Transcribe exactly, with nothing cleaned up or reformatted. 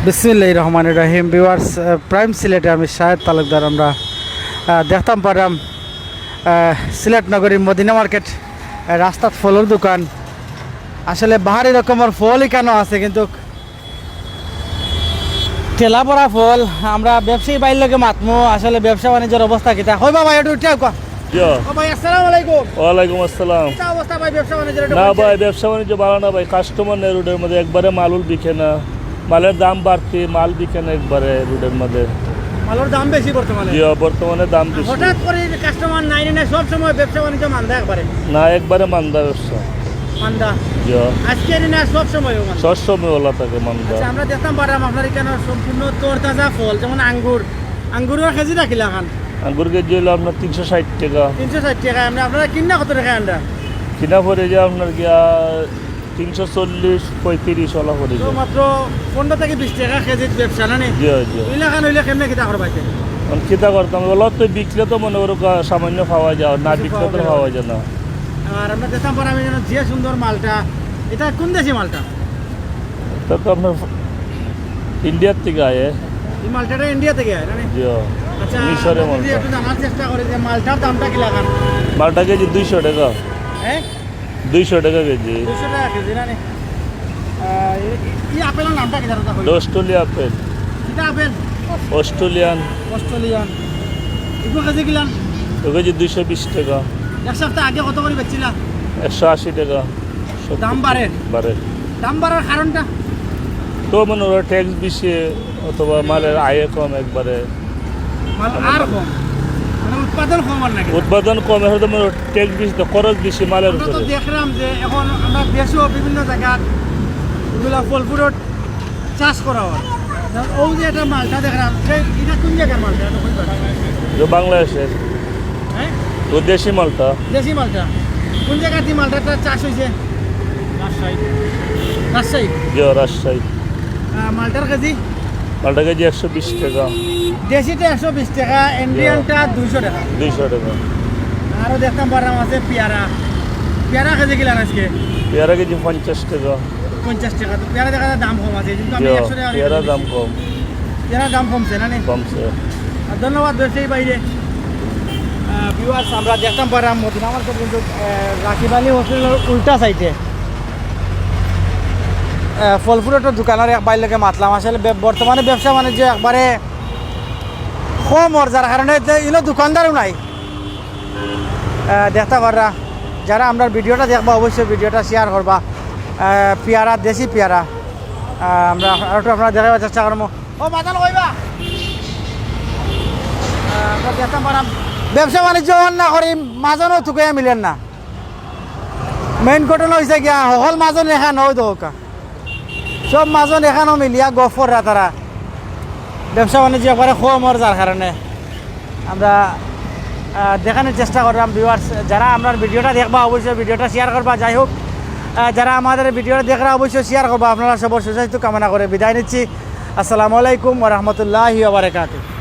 বিসমিল্লাহির রহমানির রহিম। ভিউয়ার্স, আহ, প্রাইম সিলেটে আমি শাহেদ তালুকদার। আমরা, আহ, দেখতাম পারলাম, আহ, সিলেট নগরীর মদিনা মার্কেট, আহ, রাস্তাত ফলর দোকান। আসলে বাহারি রকমর ফল ইকানো আছে, কিন্তু ঠেলা পড়া ফল। আমরা ব্যবসায়ী ভাইর লগে মাতমু, আসলে ব্যবসা বাণিজ্যর অবস্থা কিতা। কই বাবা, একটু উঠে আউক্কা। জি। ও ভাই, আসসালামু আলাইকুম। ওয়ালাইকুম আসসালাম। কিতা অবস্থা ভাই, ব্যবসা বাণিজ্যর একটু না বলছেন? ভাই, ব্যবসা বাণিজ্য ভালা না ভাই, কাস্টমার নাই রোডর মধ্যে, একবারে মালউল বিকে না, মালর দাম বাড়তি, মাল বিকে না একবারে রোডর মধ্যে। মালর দাম বেশি বর্তমানে? জি, বর্তমানে দাম বেশি। হঠাৎ করে কাস্টমার নাই নি না, সব সময় ব্যবসা বাণিজ্য মান্দা একবারে? না, একবারে মান্দা ব্যবসা। মান্দা? জি। আজকে নি না, সব সময় মান্দা? সব সময় ওলা থাকে মান্দা। আচ্ছা, আমরা দেখতাম পারলাম আপনার এখানে সম্পূর্ণ তরতাজা ফল, যেমন আঙ্গুর। আঙ্গুরর কেজি রাখিলা খান? আঙ্গুর কেজি অইলো আপনার তিনশো ষাইট টেকা। তিনশো ষাইট টেকা। আমরা, আপনারা কিনা কত টেকা আনরা? কিনা পড়ে যায় আপনার গিয়া তিনশো চল্লিশ, পঁয়ত্রিশ ওলা পড়ে তো যায়। মাত্র পনেরো থেকে বিশ টেকা কেজিত ব্যবসা না নি? জি, জি। ইলা খান অইলে কেমনে কিতা করবা ইতে? এখন কিতা করতাম? ওলা তো বিকলে তো মনে করো কা-, সামান্য পাওয়া যায়, না কিছু বিকলে পাওয়া তো যায়। পাওয়া যায় না। আর আমরা দেখতাম পারলাম এখানে যে সুন্দর মালটা, ইটা কোন দেশি মালটা? ইটা তো আপনার ইন্ডিয়ার থেকে আয়। এই মালটাটা ইন্ডিয়া থেকে আয় না নি? জি। আচ্ছা, মিশরের আমরা যদি মালটা। একটু জানার চেষ্টা করি যে মালটার দামটা কিলা খান? মালটা কেজি দুইশো টেকা। হ্যাঁ? দুইশো টেকা কেজি। দুইশো টেকা কেজি না নি? আহ, এই, এই আপেলর নামটা কিতা জানো তাহলে? Australia apple. কিতা আপেল? অস্ট্রেলিয়ান। অস্ট্রেলিয়ান। ইগু কেজি কিলান? ইগু কেজি দুইশো বিশ টেকা। এক সপ্তাহ আগে কত করি বেচছিলা? একশো আশি টেকা। দাম বাড়ের? বাড়ের। দাম বাড়ার কারণটা? তো মনে করো ট্যাক্স বেশি অথবা মালর আয় কম একবারে। মাল আর কম? মানে উৎপাদন কম আর নাকি? উৎপাদন কম, এখন তো মনে করো ট্যাক্স বেশি, তো খরচ বেশি মালর উপরে। আমরা তো দেখলাম যে এখন আমরা দেশো বিভিন্ন জাগাত এগুলা ফল fruit চাষ করা অয়। যেমন অউ যে একটা মালটা দেখলাম, ইটা কোন জাগার মালটা? ইটা কই পারে? ইটা বাংলাদেশের। হ্যাঁ? ও দেশি মালটা। দেশি মালটা। কোন জাগাত ই মালটার চাষ অইছে? রাজশাহী। রাজশাহী? জি, রাজশাহী। আহ, মালটার কেজি? মালটার কেজি একশো বিশ টেকা। দেশিটা একশো বিশ টেকা, ইন্ডিয়ানটা দুইশো টেকা। দুইশো টেকা। আরো দেখতাম পারলাম আছে পিয়ারা। পিয়ারা কেজি কিলান আজকে? পিয়ারা কেজি পঞ্চাশ টেকা। পঞ্চাশ টেকা। তো পিয়ারা দেখা যায় দাম কম আছে, কিন্তু আমি জি, একশো টেকা পিয়ারা দাম কম। পিয়ারা দাম কমছে না নি? কমছে। আর ধন্যবাদ ব্যবসায়ী ভাইরে। আহ, ভিউয়ার্স, আমরা দেখতাম পারলাম মদিনা মার্কেট কিন্তু, আহ, রাকিব আলী হোটেলের উল্টা সাইডে, আহ, ফল fruitর দোকানর এক ভাইর লগে মাতলাম। আসলে বে-, বর্তমানে ব্যবসা বাণিজ্য একবারে কম অর, যার কারণে যে ইনো দোকানদারও নাই। আহ, দেখতা পাররা, যারা আমরার ভিডিওটা দেখবা অবশ্যই ভিডিওটা share করবা। আহ, পিয়ারা, দেশি পিয়ারা, আহ, আমরা আরো একটু আপনারা দেখাবার চেষ্টা করমু। ও মাতাল কইবা? আহ, আমরা দেখতাম পারলাম, ব্যবসা বাণিজ্য অন না করি মাজনও তুকাইয়া মিলের না। মেইন ঘটনা অইছে গিয়া হকল মাজন এখান অউ দোকা। সব মাজন এখানো মিলিয়া গফ কররা তারা। ব্যবসা বাণিজ্য একবারে কম অর, যার কারণে আমরা, আহ, দেখানোর চেষ্টা করলাম। ভিউয়ার্স, যারা আমরার ভিডিওটা দেখবা অবশ্যই ভিডিওটা share করবা। যাই হোক, আহ, যারা আমাদের ভিডিওটা দেখরা অবশ্যই share করবা। আপনারা সবার সুস্বাস্থ্য কামনা করে বিদায় নিচ্ছি। আসসালামু আলাইকুম ওয়া রাহমাতুল্লাহি ওয়া বারাকাতুহু।